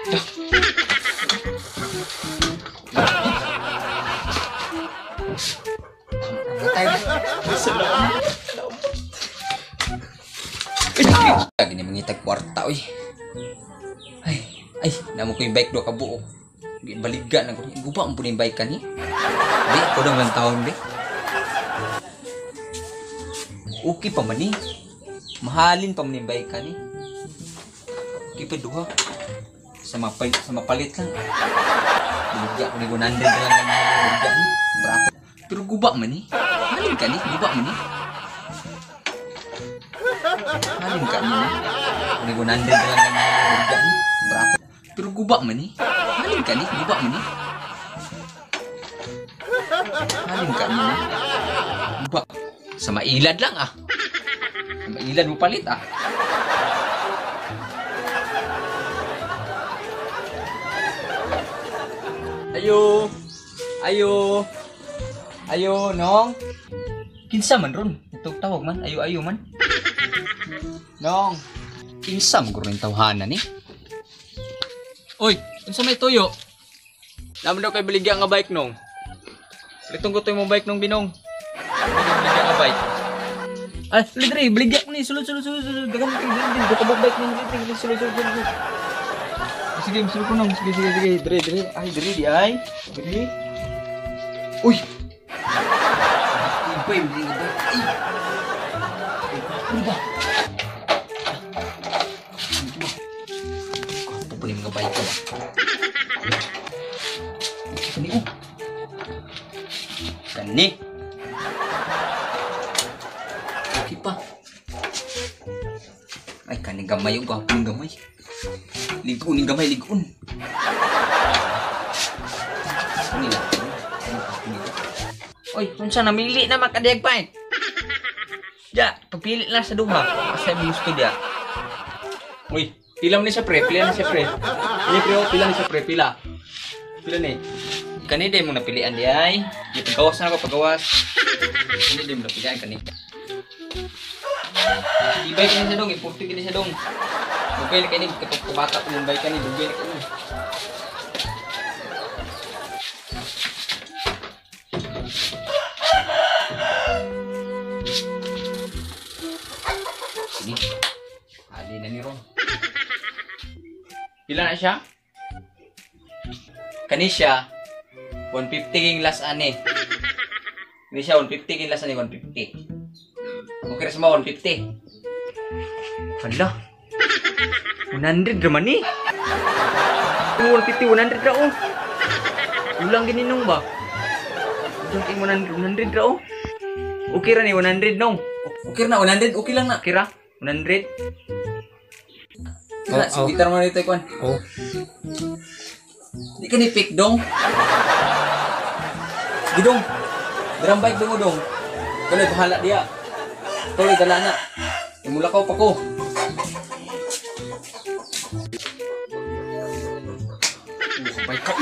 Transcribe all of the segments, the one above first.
Salamat. Gini mangitag kwarta oy. Ay, ay, namo ko yung bike do ka buok. Baliga na ko. Guba ang puning bike kani. Di ko dang lang taon be. Okay pa man ni. Mahalin pa man yung bike kani. Okay pa duha. Sa mapalit, sa mapalit lang. Baligya ko ni 100 lang ang baligya ni. Brato. Pero guba man ni. Mahalin ka ni, guba man ni. Mahalin ka ni. Ni 100 lang ang baligya ni. Brato. Pero guba man ni. Mahalin ka ni, guba man ni. Mahalin ka ni. Guba. Sa mailad lang ah. Sa mailad mo palit ah. Ayo. Ayo. Ayo, nong. Kinsa man ron? Itong tawag man, ayo ayo man. Nong. Kinsa man ron tawhana ni? Oy, unsa may tuyo? Naman daw kay baligya nga bike nong. Litong ko to imong bike nong binong. Baligya nga bike. Ay, lidre, baligya ko ni sulod sulod sulod sulod. Dagan kay dili ko bike nong dili sulod sulod sulod. Sige, sulod ko nong. Sige sige sige, dire dire. Ay, dire di ay. Dire. Uy. Ibay, ibay, ay. Ano ba? Ano ba yung mga bike ko ba? Kani oh. Kani. Okay pa. Ay, kani gamay oh, gwapo ng gamay. Ligon ng gamay, ligon. Kani lang. Oy, unsa namili na makadiyag pa eh. Ya, pagpili na sa duha. Kasi gusto dia. Uy, pila man ni siya pre, pila ni siya pre. Ini pre, oh, pila ni siya pre, pila. Pila ni. Kani day mo napilian di ay. Di pagawas na ako, pagawas. Kani day mo napilian kani. Ibay kani sa dong, ipurti kani sa dong. Dugay na kani kapag kubata ko mong bike kani, dugay na kani. Sige. Ali na ni Ron. Pila na siya? Kani siya 150 king last ani. Kani siya 150 king last ani 150. Okay ra sa mga 150. Hala. 100 ra man ni. 150 100 ra oh. Ulang gini nung ba? Ulang king 100 100 ra oh. Okay ra ni 100 nung. Okay ra na 100, okay lang na. Okay ra 100. Oh, oh. Gitar mo dito kwan. Oh. Di ka ni pick dong. Gidong. Drum bike dong dong. Tuloy bahala diya. Tuloy dala na. Imulakaw pa ko. Bike ka.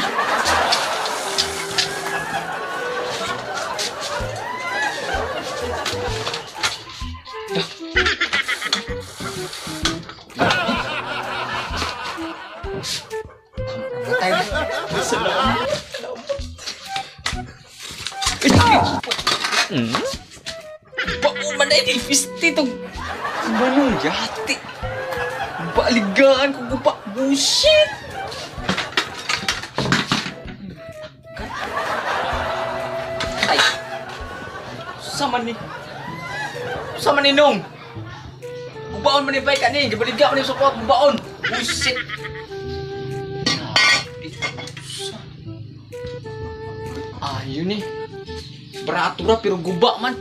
Salamat. Bao man na ini fisti tong manong yati. Baligaan ko gupa. Bullshit. Ay. Sama ni. Sama ni nong. Gubaon man ni bike ani, gibaliga man ni support gubaon. Bullshit. Ayun ni. Beratura pero guba man.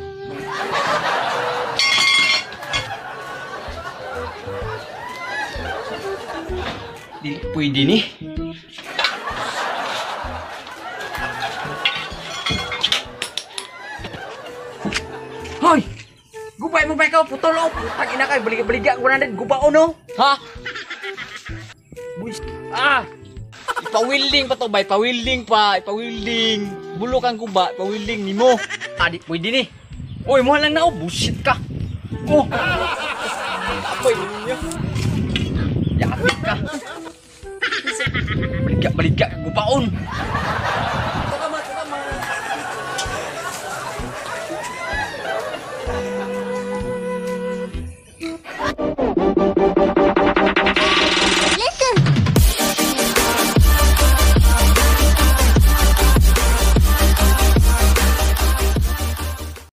Di pwede ni. Hoy! Gubay mo ba ikaw? Putol oh! Putang ina kay baligya 100 gubaon oh! Ha? Ah! Ipawilding pa to bay, pawilding pa, ipawilding. Bulok ang guba, ipawilding nimo. Ah, di pwede ni. Oy, mo lang na oh, bullshit ka. Oh. Apoy ninyo. Yakit ka. Baligya, baligya, gubaon.